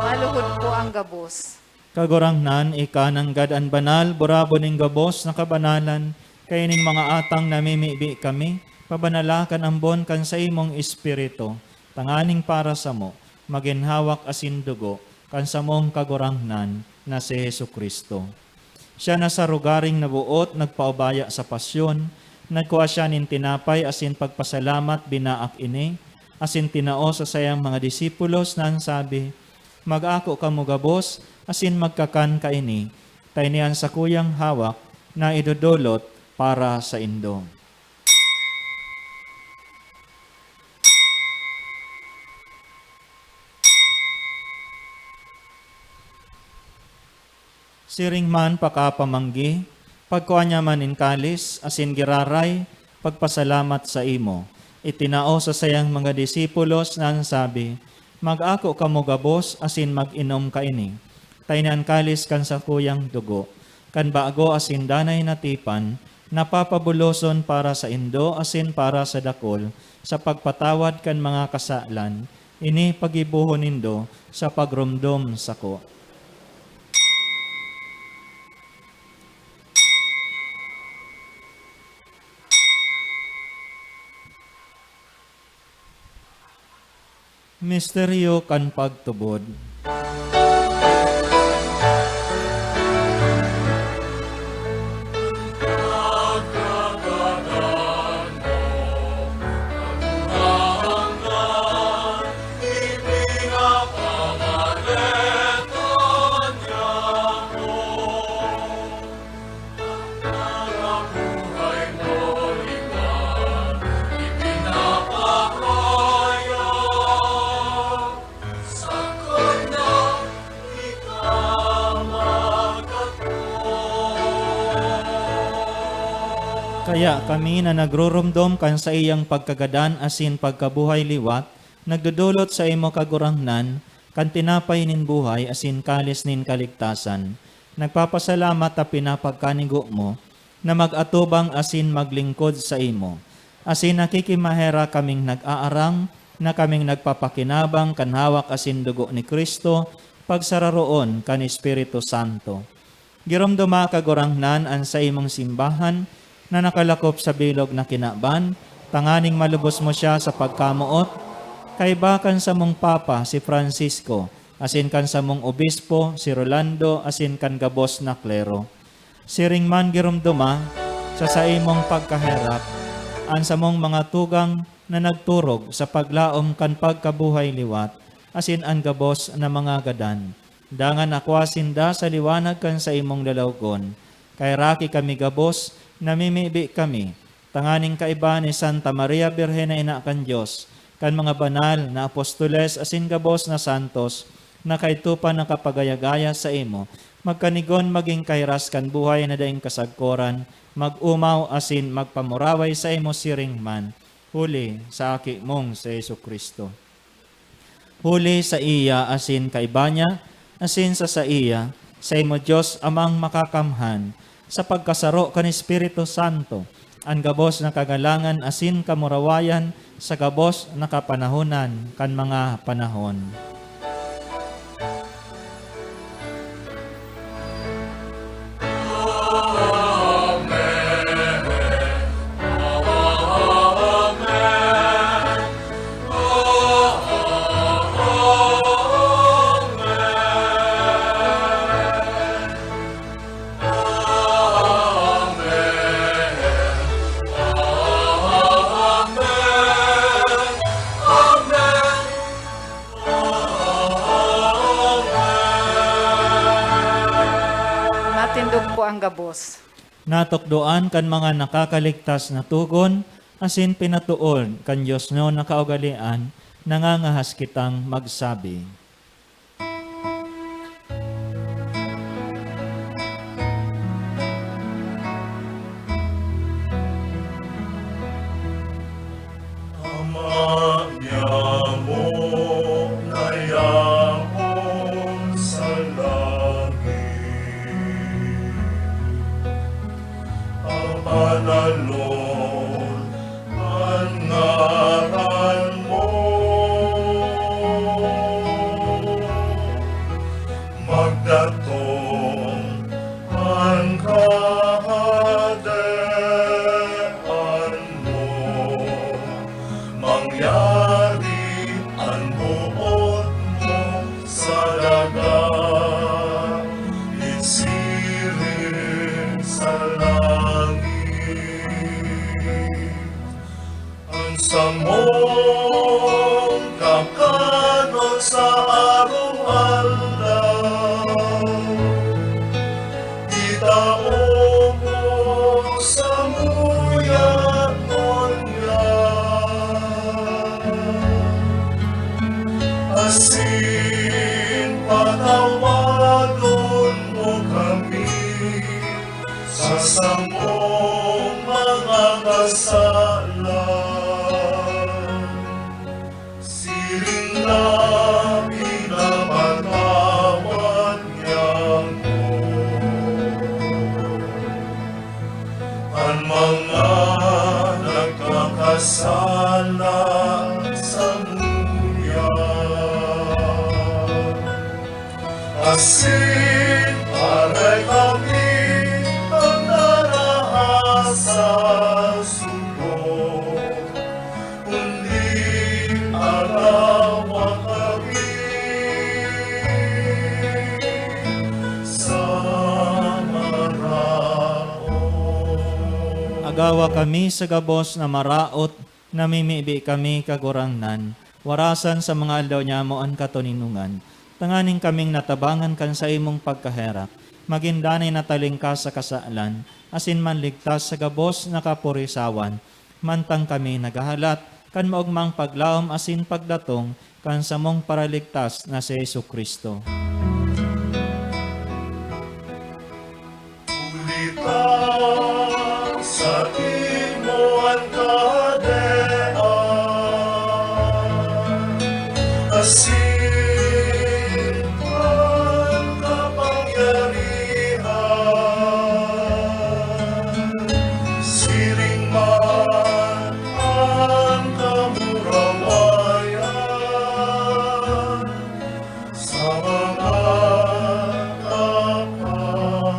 Maluhod po ang gabos. Kagurangnan, ika nanggad an banal, burabon nin gabos na kabanalan, kaining mga atang namimibi kami, pabanala kan ambon kan saimong Espiritu, tanganing para samo, magin hawak asin dugo kan samong Kagurangnan na si Jesu-Cristo. Siya na sa rogaring naboot nagpaubaya sa pasyon, nagkua siya nin tinapay asin pagpasalamat binaak ini, asin tinao sa sayang mga disipulos na an sabi, "Mag-ako kamo gabos asin magkakan kaini, ta ini an sakuyang hawak na idodolot para saindo." Siring man pakapamanggi, pagkua niya man nin kalis asin giraray, pagpasalamat saimo, itinao sa sayang mga disipulos na an sabi, "Mag-ako kamo gabos asin mag-inom kaini, ta ini an kalis kan sakuyang dugo, kan bago asin danay na tipan, na papabuloson para saindo asin para sa dakul sa pagpatawad kan mga kasalan. Ini paggibohon nindo sa pagromdom sako." Misteryo kan pagtubod. Kaya kami na nagruromdom kan saiyang pagkagadan asin pagkabuhay liwat, nagdodolot saimo, Kagurangnan, kan tinapay nin buhay asin kalis nin kaligtasan. Nagpapasalamat ta pinapagkanigo mo na mag-atubang asin maglingkod saimo. Asin nakikimaherak kaming nag-aarang na kaming nagpapakinabang kan hawak asin dugo ni Cristo, pagsararoon kan Espiritu Santo. Giromdoma, Kagurangnan, an saimong simbahan na nakalakop sa bilog na kinaban, tanganing malubos mo siya sa pagkamoot, kaiba kan samong Papa, si Francisco, asin kan samong Obispo, si Rolando, asin kan gabos na klero. Siring man giromdoma sa saimong pagkaherak an samong mga tugang na nagturog sa paglaom kan pagkabuhay liwat, asin an gabos na mga gadan. Dangan akwa sinda sa liwanag kan saimong lalawgon. Kaheraki kami gabos, namimibi kami, tanganing kaiba ni Santa Maria Birhen na Ina kan Dios, kan mga banal na apostoles asin gabos na santos, na kaidto pa nakapagaya-gaya saimo, magkanigon magin kahiras kan buhay na daing kasagkoran, mag-omaw asin magpamuraway saimo siring man, huli sa Aki mong si Jesu-Cristo. Huli saiya asin kaiba niya, asin sa saiya, saimo Dios Amang Makakamhan, sa pagkasaro kan Espiritu Santo, an gabos na kagalangan asin kamurawayan sa gabos na kapanahonan kan mga panahon. Matindog po ang gabos. Natukdoan kan mga nakakaligtas na togon, asin pinatoon kan diosnon na kaugalean, nangangahas kitang magsabi. Ama niamo na yaon sa langit, apananon an ngaran mo, magdatong an Kahadean mo, mangyari an boot mo sa daga, siring sa langit. An samong kakanon sa arog-aldaw, itao mo samuya ngunyan, asin patawadon mo kami sa samong mga kasalan, siring na pinapatawad niamo an mga nagkakasala samuya. Asin aray kami an narahas sa sugo, kundi agawa kami sa maraot. Agawa kami sa gabos na maraot, namimibi kami, Kagurangnan, warasan sa mga aldaw nyamo an katoninongan, tanganing kaming natabangan kan saimong pagkaherak, magin danay na talingkas sa kasalan, asin manligtas sa gabos na kapurisawan, mantang kami naghahalat kan maogmang paglaom asin pagdatong kan samong Paraligtas na si Jesu-Cristo. Huli ta saimo an Kahadean, asin an kapangyarihan, siring man an kamurawayan, sa mga kapanahonan.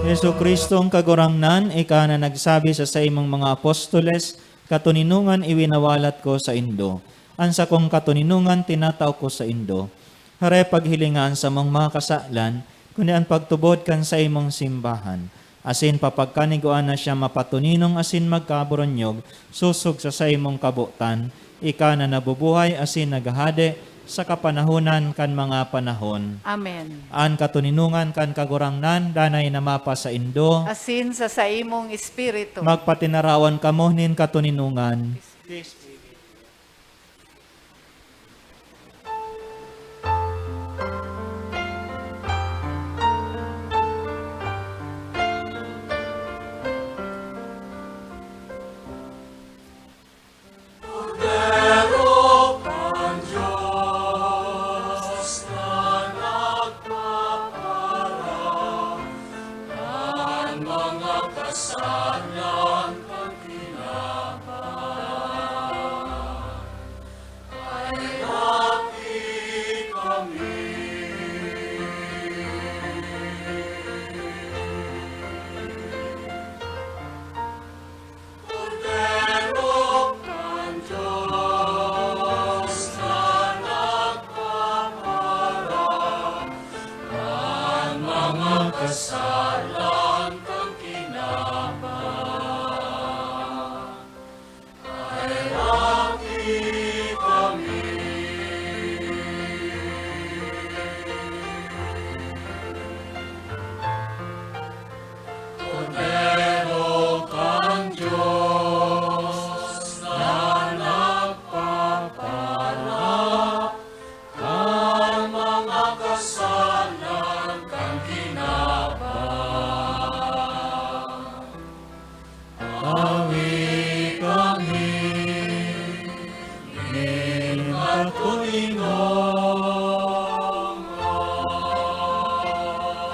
Jesu-Cristong Kagurangnan, ika na nagsabi sa saimong mga apostoles, "Katoninongan iwinawalat ko saindo, an sakong katoninongan tinatao ko saindo." Hare, paghilinga an samong mga kasalan, kundi an pagtubod kan saimong simbahan, asin papagkanigua na siya mapatoninong asin magkaburonyog sosog sa saimong kabotan, ika na nabubuhay asin naghahade sa kapanahonan kan mga panahon. Amen. An katoninongan kan Kagurangnan danay na mapasaindo. Asin sa saimong espiritu. Magpatinarawan kamo nin katoninongan. Peace be with you.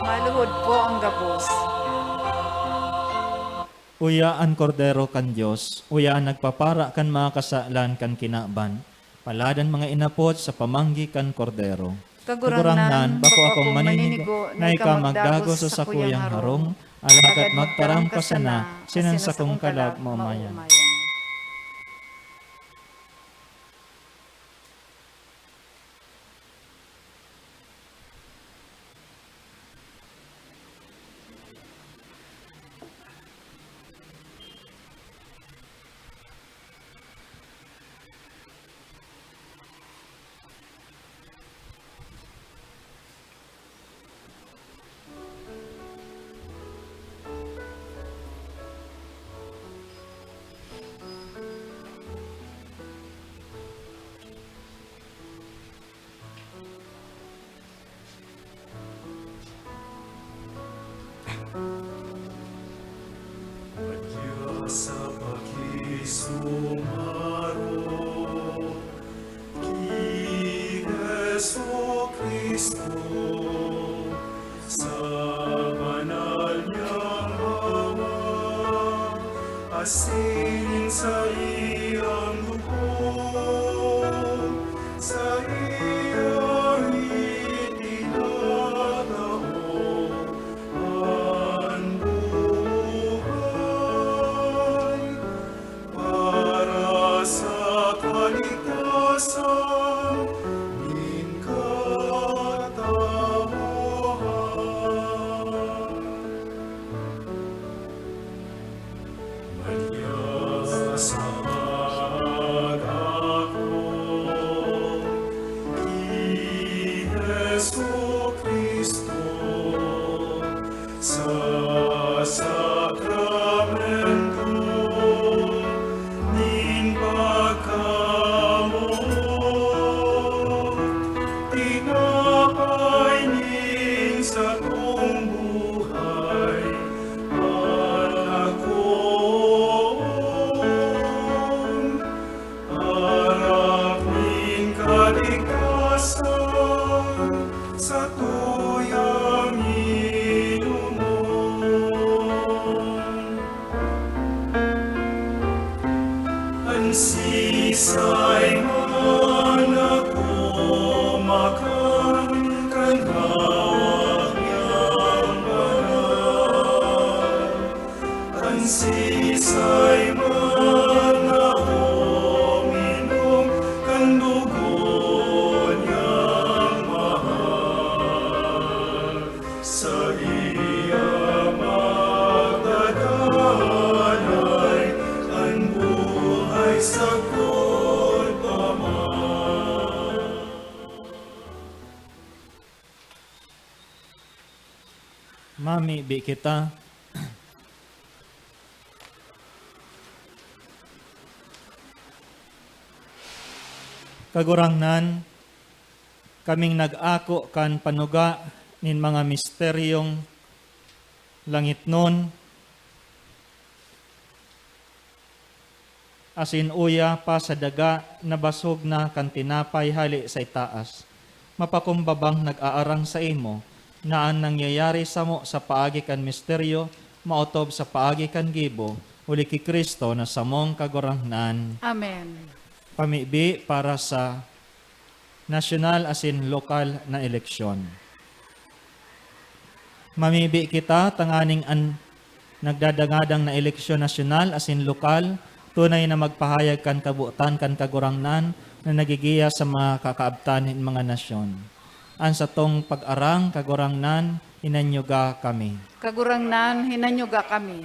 Maluhod po ang gabos. Uya an Kordero kan Dios, uya an nagpapara kan mga kasalan kan kinaban. Palad an mga inapod sa pamanggi kan Kordero. Kagurangnan, bako akong maninigo na ika magdagos sa sakuyang harong, alagad magtaram ka sana, sinan sakong kalag maomayan. Madya sa pakisumarong ki Jesu-Cristo, sa banal niyang hawak, asin saiyang dugo, saiya itinatao an buhay para sa kaligtasan nin katawohan. Madya sa pag-ako ki Jesu-Cristo, sa sakramento nin pagkamoot, tinapay nin satong buhay, paglakoon, aram nin kaligtasan, satuyang inomon. An siisay man na kumakan kan hawak niyang banal, an siisay man na uminom kan dugo niyang mahal, saiya magdadanay an buhay sagkod pa man. Mamibi kita. Kagurangnan, kaming nag-ako kan panuga nin mga misteryong langitnon, asin uya pa sa daga na basog na kan tinapay hale sa itaas, mapakumbabang nag-aarang saimo na an nangyayari samo sa paagi kan misteryo maotob sa paagi kan gibo, huli ki Cristo na samong Kagurangnan. Amen. Pamibi para sa nasyonal asin lokal na eleksyon. Mamibi kita tanganing an nagdadangadang na eleksyon nasyonal asin lokal tunay na magpahayag kan kabotan kan Kagurangnan na nagigiya sa mga kakaabtan nin mga nasyon. An satong pag-arang, Kagurangnan, hinanyuga kami. Kagurangnan, hinanyuga kami.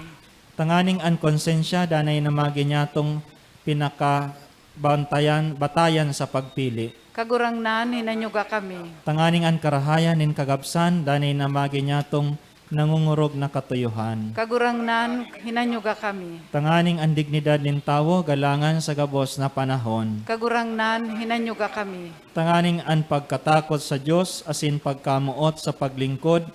Tanganing an konsensya danay na magi niyatong pinaka bantayan, batayan sa pagpili. Kagurangnan, hinanyuga kami. Tanganing an karahayan nin kagabsan, danay na magi niyatong nangungurog na katuyohan. Kagurangnan, hinanyuga kami. Tanganing an dignidad nin tawo galangan sa gabos na panahon. Kagurangnan, hinanyuga kami. Tanganing an pagkatakot sa Dios asin pagkamoot sa paglingkod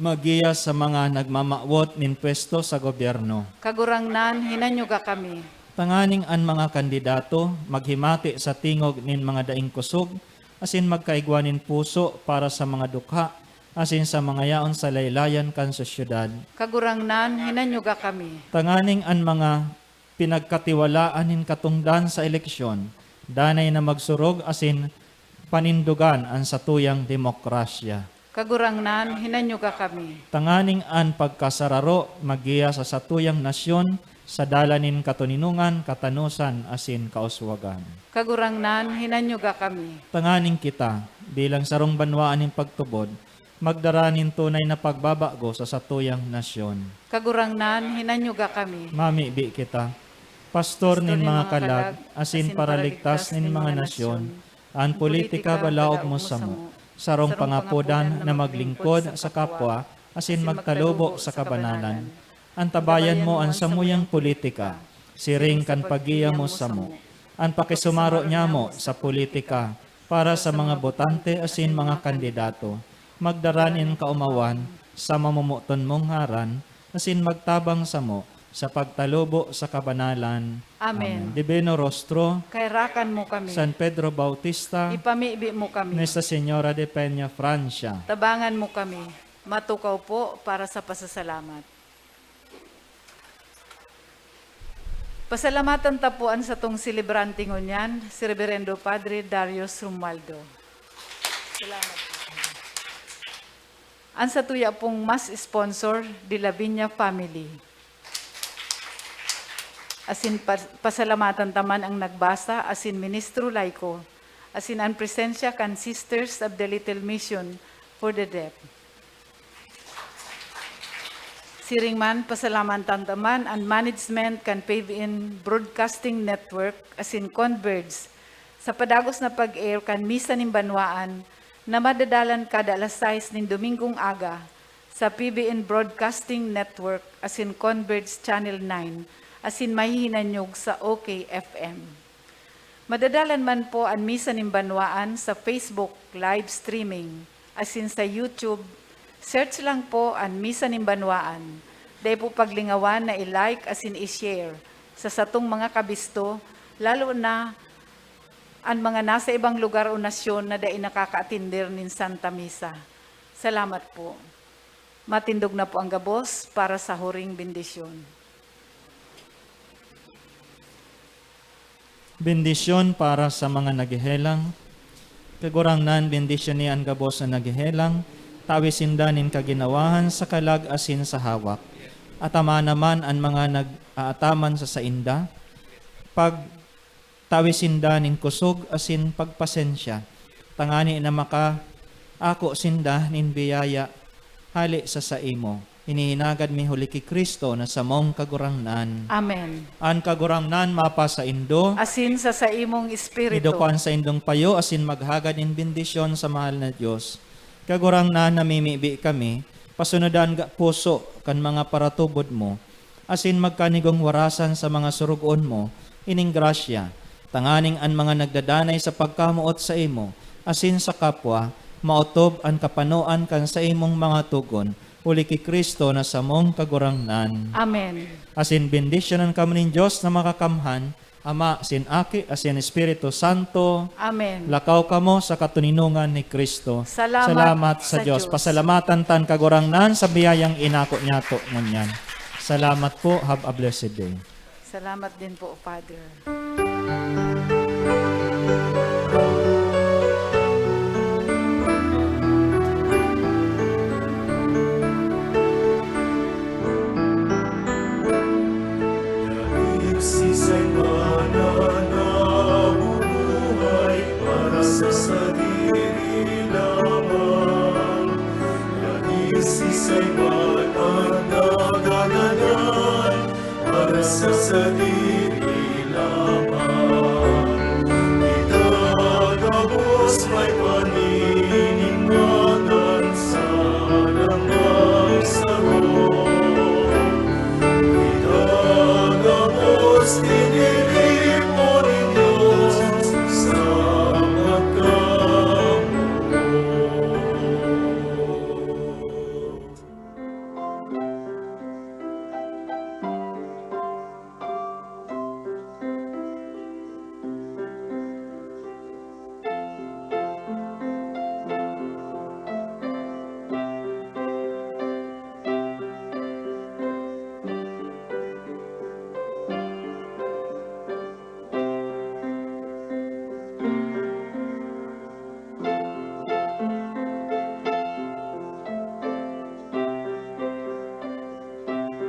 magiya sa mga nagmamawot nin pwesto sa gobyerno. Kagurangnan, hinanyuga kami. Tanganing an mga kandidato maghimati sa tingog nin mga daing kusog asin magkaigwa nin puso para sa mga dukha asin sa mga yaon sa laylayan kan sosyedad. Kagurangnan, hinanyuga kami. Tanganing an mga pinagkatiwalaan nin katongdan sa eleksyon danay na magsurog asin panindogan an satuyang demokrasya. Kagurangnan, hinanyuga kami. Tanganing an pagkasararo maggiya sa satuyang nasyon sa dalan nin katoninongan, katanosan asin kauswagan. Kagurangnan, hinanyuga kami. Tanganing kita, bilang sarong banwaan nin pagtubod, magdara nin tunay na pagbabago sa satuyang nasyon. Kagurangnan, hinanyuga kami. Mamibi kita, pastor nin mga kalag asin paraligtas nin mga nasyon, an politika balaog mo samo, sarong pangapodan na maglingkod sa kapwa asin magtalubo sa kabanalan. Antabayan mo an samuyang politika, siring kan paggiya mo samo. An pakisumaro nyamo sa politika para sa mga botante asin mga kandidato, magdara nin kaomawan sa mamomoton mong ngaran asin magtabang samo sa pagtalubo sa kabanalan. Amen. Divino Rostro, kairakan mo kami. San Pedro Bautista, ipamibi mo kami. Nuestra Señora de Peña, Francia, tabangan mo kami. Matukaw po para sa pasasalamat. Pasalamatan ta po an satong selebrante ngunyan, si Reverendo Padre Darius Romualdo. Salamat po. An satuya pong mass sponsor, De La Viña family. Asin pa-, pasalamatan ta man an nagbasa, asin ministro laiko, asin an presensya kan Sisters of the Little Mission for the Deaf. Siring man, pasalamatan ta man an management kan P B N Broadcasting Network asin Converge sa padagos na pag-air kan Misa nin Banwaan na madadalan kada alas sais nin Domingong aga sa P B N Broadcasting Network asin Converge Channel nine asin mahihinanyog sa O K F M. Madadalan man po an Misa nin Banwaan sa Facebook live streaming asin sa YouTube. Search lang po an Misa nin Banwaan. Dai po paglingawan na i-like asin i-share sa satong mga kabisto, lalo na an mga nasa ibang lugar o nasyon na dai nakakaatender nin Santa Misa. Salamat po. Matindog na po ang gabos para sa huring bendisyon. Bendisyon para sa mga naghehelang. Kagurangnan, bendisyoni an gabos na naghehelang, tawe sinda nin kaginawahan sa kalag asin sa hawak. Atamana man an mga nag-aataman sa sainda, pag tawe sinda nin kusog asin pagpasensya, tangani na makaako sinda nin biyaya hale sa saimo. Hinihinagad mi huli ki Cristo na samong Kagurangnan. Amen. An Kagurangnan mapasaindo. Asin sa saimong espiritu. Idukwa an saindong payo asin maghagad nin bendisyon sa mahal na Dios. Kagurangnan, namimibi kami, pasunodan ga puso kan mga paratubod mo, asin magkanigong warasan sa mga sorogoon mo ining grasya, tanganing an mga nagdadanay sa pagkamoot saimo asin sa kapwa, maotob an kapanoan kan saimong mga togon, huli ki Cristo na samong Kagurangnan. Amen. Asin bendisyonan kamo nin Dios na Makakamhan, Ama, sin Aki, asin Espiritu Santo. Amen. Lakaw kamo sa katoninongan ni Cristo. Salamat Salamat sa sa Diyos. Diyos. Pasalamatan ta an Kagurangnan sa biyayang inako niyato ngunyan. Salamat po. Have a blessed day. Salamat din po, Father. Dahil si Simon na nabubuhay para sa sadiri lamang. Dahil si Simon ang nagagadan para sa sadiri